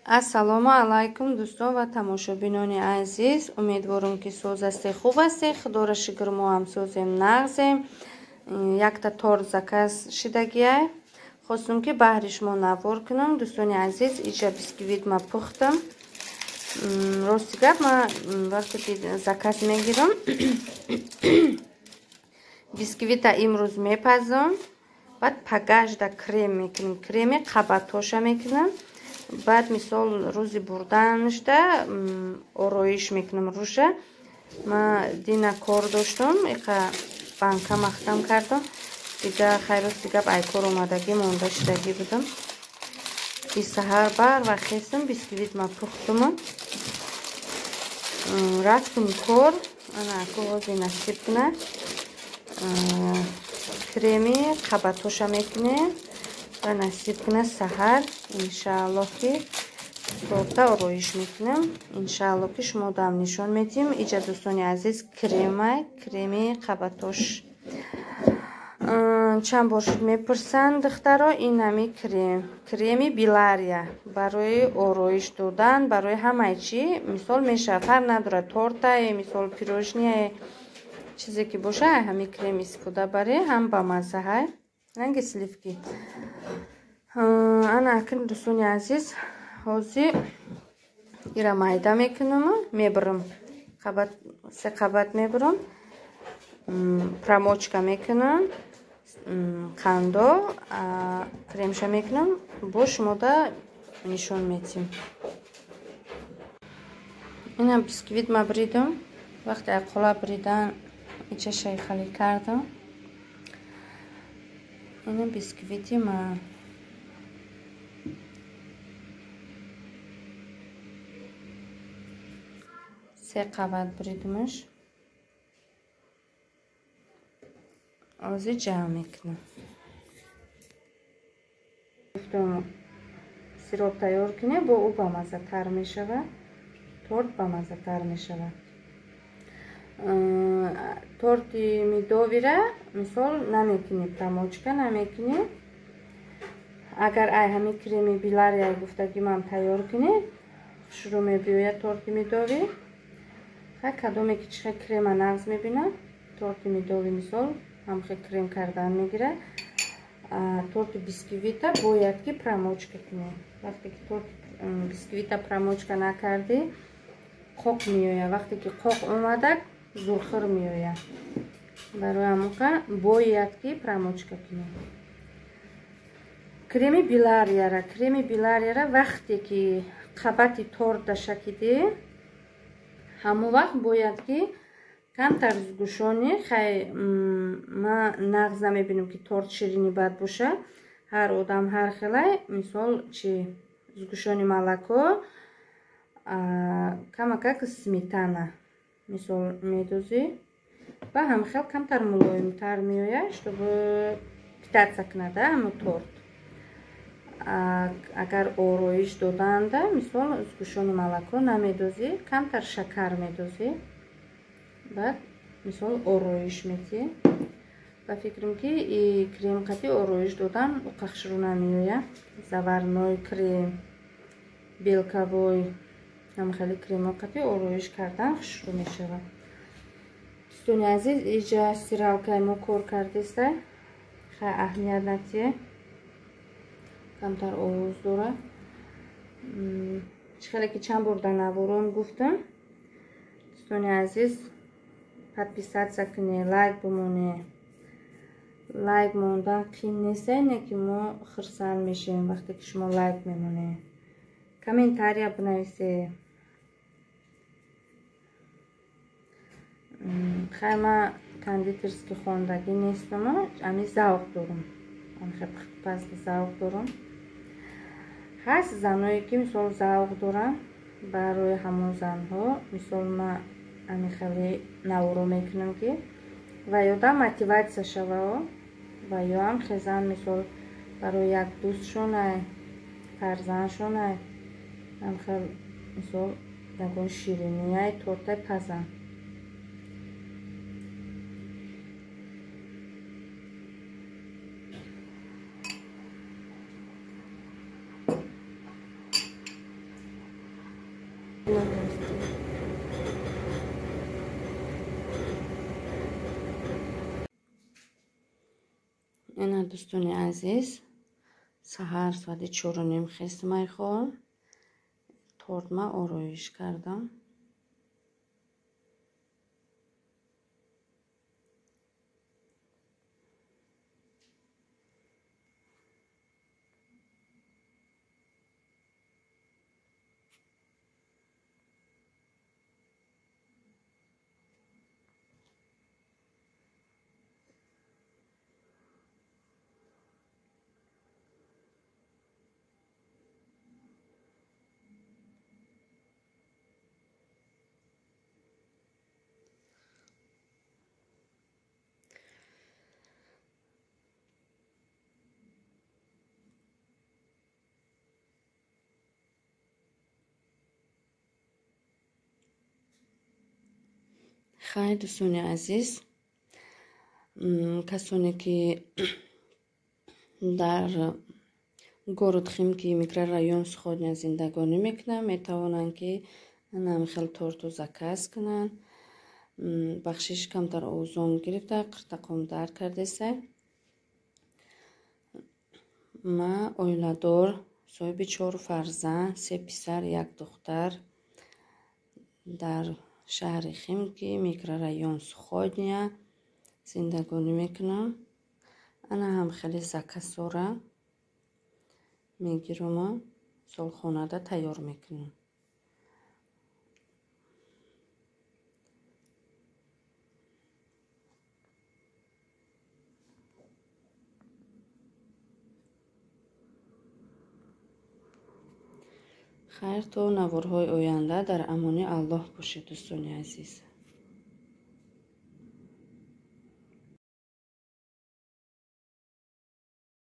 Ассалому алайкум дӯстон ва тамошобинони азиз. Умедворам, ки соз ҳастед, хуб ҳастед. Худоро шукр, мо ҳам созем, нағзем. Якта торт заказ шидагиай. Хостум, ки баҳри шумо навор кунам. Дӯстони азиз, иҷа бисквит ма пухтам. Рости гап, ма вақте ки заказ мегирам, бисквита имрӯз мепазам, баъд пагажда крем мекунем, креми қабатҳоша мекунам. Баъд, мисол, рӯзи бурданашда ороиш мекунам рӯша. Ма дина кор доштам, иқа банка махтам кардам. Дига хай, рости гап, ай кор омадагӣ монда шидагӣ будам. И саҳар бар ва хестам, бисквит ма пухтуму рафтум кор. Ана аку ҳози насиб кунад, креми қабатҳоша мекунем ва насиб кунад, саҳар иншааллоҳ, ки торта ороиш мекунам. Иншааллоҳ, ки шумо дам нишон медиҳем. Иҷа, дӯстони азиз, кремай, креми қабатош. Чанд бор шуд мепурсанд духтаро. Ин ҳами крем, креми Билария барои ороиш додан, барои ҳамаи чӣ, мисол, мешавад, фарқ надорад, тортае, мисол, пирожные, чизе ки боша, ҳами крем истифода баре, ҳам ба маззаҳай, ранги сливки. Ана акн, дӯстони азиз, ҳозир ира майда мекунаму мебурам, қабат, се қабат мебурам, промочка мекунам, қандо кремша мекунам, бо шумода нишон медиҳем. Инам бисквит ма бридам. Вақте ақола бридан, ича шайхалӣ кардам. Ина бисквити ма. Се қабат бридумаш. Ҳозир ҷамъ мекунам. Гуфтам, сироп тайёр кунем, бо ӯ бамаззатар мешавад, торт бамаззатар мешавад. Торти медовый ра, мисол, намекунӣ, промочка намекунӣ. Агар ай ҳами креми Билария гуфтагӣ ман тайёр кунӣ, хушрӯ мебиёяд торти медовый. Ха, кадоме ки чихел крема нағз мебинад, торти медовый, мисол, ҳамхел крем кардан мегирад. Торти бисквита бояд ки промочка кунӣ. Вақте ки торти бисквита промочка накардӣ, қоқ меояд. Вақте ки қоқ омада, зурхир меояд. Барои ҳамоқа бояд ки промочка кунӣ. Креми Биларияра, креми Биларияра вақте ки қабати торт шакидӣ, ҳамон вақт бояд ки камтар сгущёнки. Хай, ма нағз намебинам, ки торт ширини бад боша. Ҳар одам ҳар хелай. Мисол, чи сгущённый молоко, камакак сметана, мисол, медозӣ ва ҳамхел камтар мулоимтар меояд, чтобы питаться кунад ҳамо торт. Агар ороиш доданда, мисол, сгущённый молоко намедозӣ, камтар шакар медозӣ, баъд, мисол, ороиш метиҳӣ. Ба фикрам, ки и крем қати ороиш додан уқахшрӯ намеояд. Заварной крем, белковой, ҳамхели кремо қати ороиш кардан хушрӯ мешавад. Дӯстони азиз, иҷа стиралка и мо кор кардеста. Хай, аҳамият натиҳе, камтар овоз дорад. Чӣ хеле ки чанд бор дар наворон гуфтам, дӯстони азиз, подписаться кунед, лайк бимонед. Лайк мондан қин нест, не ки мо хурсанд мешавем, вақте ки шумо лайк мемонед, комментария бинависед. Хай, ма кондитерский хондагӣ нестам, ами завқ дорам, амхел пухтупазда завқ дорам. Ҳаст заное ки, мисол, завқ доранд. Барои ҳамон занҳо, мисол, ма ами хеле наворо мекунам, ки ва ёдам мотиватсия шавао, ва ёам хезан, мисол, барои як дӯстшонай, фарзандшонай, ҳамхел, мисол, ягон ширинияй, тортай пазанд. Ина дӯстони азиз, саҳар соати 4:30 хестам, хоб тортма ороиш кардам. Хайр дӯстони азиз, касоне ки дар город Химки, микрорайон Сходня зиндагонӣ мекунанд, метавонанд ки ҳамин хел торту заказ кунанд. Бахшиш, камтар овозон гирифта, қиртақом дард кардеса. Ма оиладор, соҳиби 4 фарзанд, 3 писар, 1 духтар, дар шаҳри Химки, микрорайон Сходня зиндагонӣ мекунам. Ана ҳам хеле заказора мегирам, солхонада тайёр мекунам. Хайр, то наворҳои оянда дар амони Аллоҳ бошед, дӯстони азиз.